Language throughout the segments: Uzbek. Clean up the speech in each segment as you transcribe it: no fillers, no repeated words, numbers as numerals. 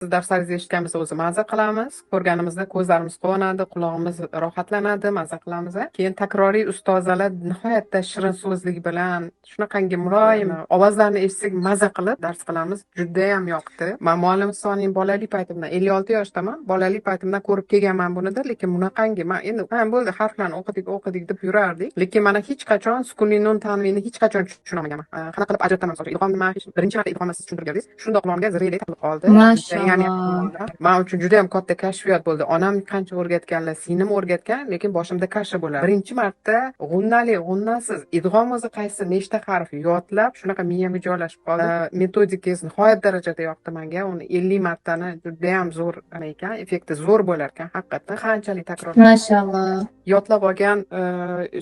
Darslaringizni eshitganimizda o'zi maza qilamiz. Ko'rganimizda ko'zlarimiz quvonadi, qulog'imiz rohatlanadi, maza qilamiz. Keyin takroriy ustozalar nihoyatda shirin so'zlik bilan, shunaqangi muloyim ovozlarni eshitsak, maza qilib dars qilamiz. Judayam yoqdi. Man muallim ustoning bolalik paytimdan, 56 yoshdaman, bolalik paytimdan ko'rib kelganman bunida, lekin bunaqangi man endi, ha, bo'ldi, harflarni o'qidik, o'qidik deb yurardik. Lekin mana hech qachon sukunli nun, tanvinni hech qachon tushunolmaganman. Qanaqa qilib ajrataman, misol uchun, idg'omni man hech birinchi marta idg'omni siz tushuntirgandingiz, shundoq qulog'imga zirillay taqilib qoldi. Mashalloh. Ya'ni man uchun juda ham katta kashfiyot bo'ldi. Onam qancha o'rgatganlar, singlim o'rgatgan, lekin boshimda kasha bo'lardi. Birinchi marta g'unnali, g'unnasiz, idg'om o'zi qaysi, nechta harf yodlab, shunaqa miyamga joylashib qoldi. Metodikangiz nihoyat darajada yoqdi menga. Uni 50 martani juda ham zo'r ekan, effekti zo'r bo'lar ekan haqiqatdan. Qanchalik takror Mashalloh. yodlab olgan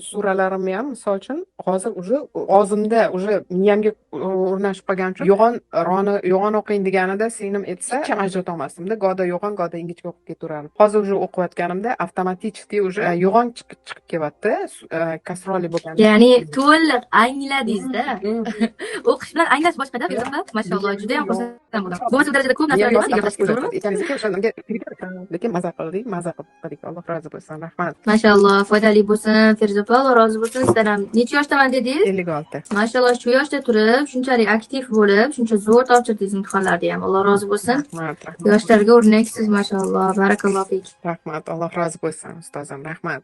suralarimni ham, misol uchun, hozir уже og'zimda, уже miyamga o'rnashib qolgani uchun yo'g'on roni yo'g'on o'qing deganida singlim aytsa, hech ham ajratolmasdimda, goda yo'g'on, goda ingichka o'qib ketaverardim. Hozir уже o'qiyotganimda avtomatik уже yo'g'on chiqib kelyapti, kasroli bo'lgan. Ya'ni to'liq angladingizda. O'qish bilan anglash boshqada, Feruza. Mashalloh, juda ham xursand bo'ldim. Bo'lmasa bu darajada ko'p narsalar emas, to'g'rimi? Aytganingizga o'sha, lekin maza qildik, maza qilib o'qidik. Alloh rozi bo'lsin, rahmat. Mashalloh, foydali bo'lsin, Feruza opa, Alloh rozi bo'lsin. Sizdan ham necha yoshdaman dedingiz? 56. Mashalloh, shu yoshda turib, shunchalik aktiv bo'lib, shuncha zo'r topshirdingiz imtihonlarni ham. Alloh rozi bo'lsin. Rahmat, rahmat. Yoshlarga o'rnaksiz, mashalloh. Barakallohu fik. Rahmat, Alloh rozi bo'lsin, ustozim, rahmat.